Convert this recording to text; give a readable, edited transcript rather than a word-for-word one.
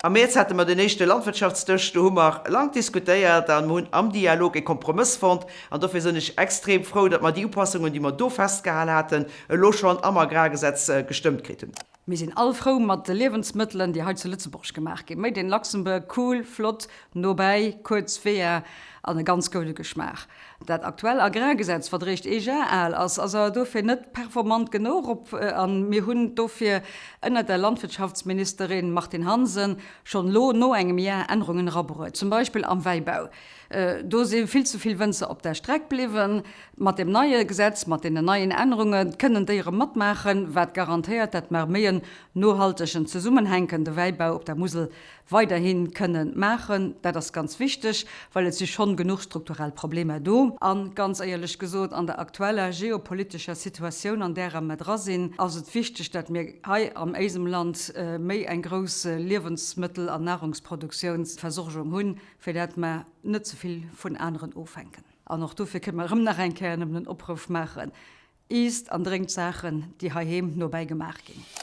Am Mäerz hate mer den éischte Landwirtschaftsdësch. Do hu mer laang diskutéiert a mer hunn am Dialog e Kompromëss fonnt. An dofir sinn ech extrem frou, datt mer déi Upassungen, déi mer do festgehal haten, elo schonn am Agrargesetz gestëmmt kritt hunn. Mir sinn all frou mat de Liewensmëttelen, déi hei zu Lëtzebuerg gemaach ginn. Made in Luxembourg, cool, flott, nobäi, kuerz Weeër an e ganz goude Geschmaach. Dat aktuell Agrargesetz, wat eréischt ee Jar al ass, ass awer dofir net performant genuch op an mir hunn dofir ënnert der Landwirtschaftsministerin Martine Hansen schonn elo no engem Jar Ännerungen erabruet. Zum Beispill am Wäibau. Do si vill ze vill Wënzer op der Streck bliwwen. Mat deem neie Gesetz, mat deenen neien Ännerunge kënnen déi erëm matmaachen, wat garantéiert, dat mer méi en nohaltegen, zesummenhänkende Wäibau op der Musel weiderhi kënnen maachen. Dat ass ganz wichteg, well et si schonn genuch strukturell Problemer do. A ganz éierlech gesot, an der aktueller geopolitescher Situatioun, an därer mer dra sinn, ass et wichteg, dat mir hei am éisem Land méi eng grouss Liewensmëttel an Nahrungsproduktiounsversorgung hunn, fir dat mer net ze vill vun aneren ofhänken. An och dofir kënne mer erëm nach eng Kéier nëmmen en Opruff maachen, Iisst an drénkt Saachen, déi heiheem nobäi gemaach ginn.